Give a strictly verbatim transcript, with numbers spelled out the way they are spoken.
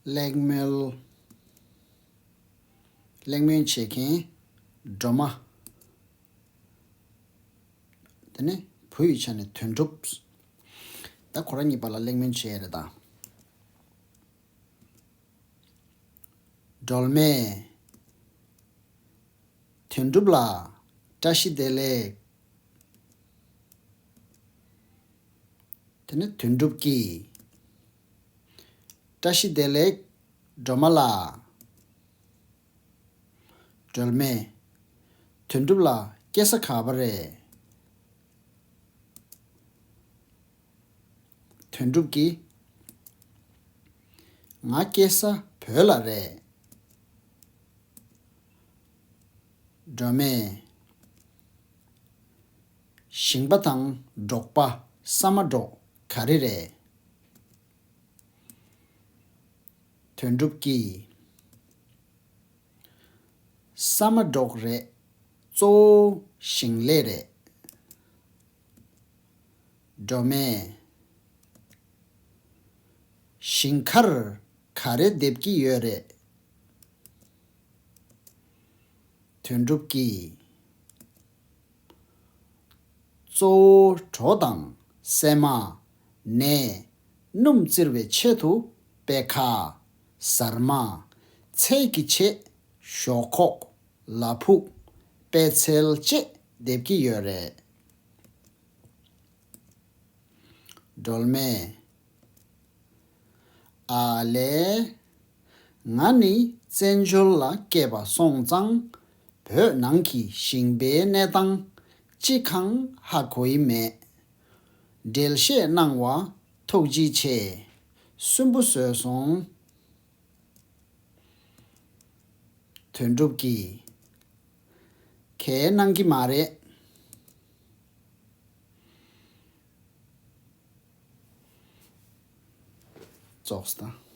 གླེང་མོལ། གླེང་མོལ་བྱེད་མཁན་སྒྲོལ་མ། དེ་ནས་བུ་ཡི་ཆ་ནས་དོན་གྲུབ། ད་ཁོ་རང་གཉིས་བར་ལ་གླེང་མོལ་བྱེད་ཡ་རེད་ད། སྒྲོལ་མས། དོན་གྲུབ་ལ་བཀྲ་ཤིས་བདེ་ལེགས། དེ་ནས་དོན་གྲུབ་ཀྱིས། བཀྲ་ཤིས་བདེ་ལེགས། སྒྲོལ་མ་ལགས། སྒྲོལ་མས། དོན་གྲུབ་ལ་སྐྱེ་ས་ག་པར་རེད། དོན་གྲུབ་ཀྱིས། ང་སྐྱེ་ས་བོད་ལ་རེད། སྒྲོལ་མས། ཞིང་པ་དང་འབྲོག་པ་ས་མ་འབྲོག་ག་རེ་རེད། དོན་གྲུབ་ཀྱིས། ས་མ་འབྲོག་རེད། གཙོ་བོ་ཞིང་ལས་རེད། སྒྲོལ་མས། ཞིང་ཁར་ག་རེ་འདེབས་ཀྱི་ཡོད་རེད། དོན་གྲུབ་ཀྱིས། གཙོ་བོ་གྲོ་དང་སྲན་མ། ནས། སྣུམ་བཙིར་བའི་ཆེད་དུ་པད་ཁ། ཟར་མ། ཚལ་གྱི་ཆེད། ཞོག་ཁོག་ལ་ཕུག་པད་ཚལ་བཅས་འདེབས་ཀྱི་ཡོད་རེད། སྒྲོལ་མས། ཨ་ལས། ང་ནི་བཙན་བྱོལ་ལ་སྐྱེས་པ་སོང་ཙང་། བོད་ནང་གི་ཞིང་པའི་གནས་སྟངས་ཅི་གང་ཧ་གོ་ཡི་མེད། འགྲེལ་བཤད་གནང་བ་ཐུགས་རྗེ་ཆེ། སུན་པོ་བཟོས་སོང་། དོན་གྲུབ་ཀྱིས། གལ་གནང་གི་མ་རེད། ཙོགས་དང་